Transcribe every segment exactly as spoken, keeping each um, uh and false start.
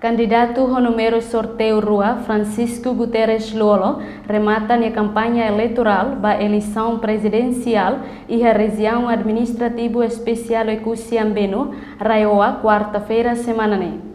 Kandidatu ho númeru sorteiu rua, Francisco Guterres Lú-Olo, remata nia kampaña eleitorál ba eleisaun prezidensiál iha Rejiaun Administrativu Espesiál Oekusi Ambeno, RAEOA, kuarta-feira semana ne'e.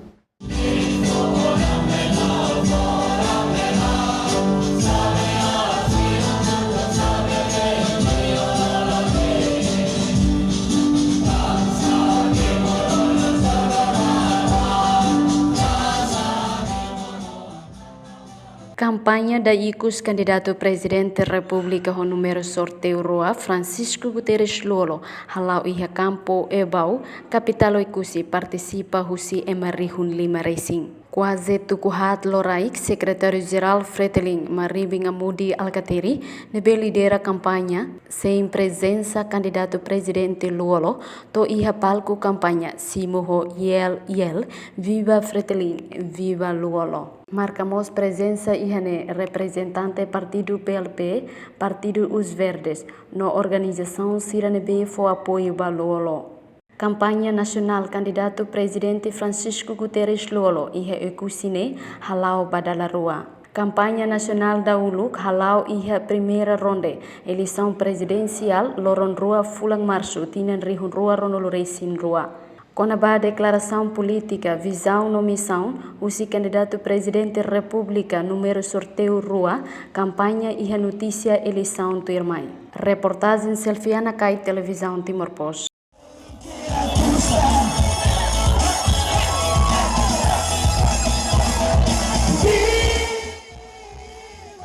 Kampaña da ikus kandidatu Prezidente Repúblika ho númeru sorteiu rua, Francisco Guterres Lú-Olo, hala'o iha kampu Ebau, kapitál Oekusi, partisipa husi ema rihun lima resin. Kuaze tuku haat loraik, Sekretáriu-Jerál Fretilin, Maribin Amudi Alkatiri, ne'ebé lidera kampaña, sein prezensa kandidatu Prezidente Lú-Olo, to'o iha palku kampaña, simu ho yel-yel, Viva Fretilin, Viva Lú-Olo. Marka mós prezensa iha ne'e reprezentante partidu P L P, partidu Os Verdes, no organizasaun sira ne'ebé fó apoiu ba Lú-Olo. Kampaña nasionál kandidatu Prezidente Francisco Guterres Lú-Olo iha Oekusi ne'e hala'o ba dala rua. Kampaña nasionál dahuluk hala'o iha primeira ronde eleisaun prezidensiál loron rua fulan Marsu tinan rihun rua ruanulu resin rua. Kona-ba deklarasaun polítika, vizaun no misaun husi kandidatu Prezidente Repúblika númeru sorteiu rua, kampaña iha notísia eleisaun tuirmai. Reportajen Selfiana Kai, Televizaun Timor Post.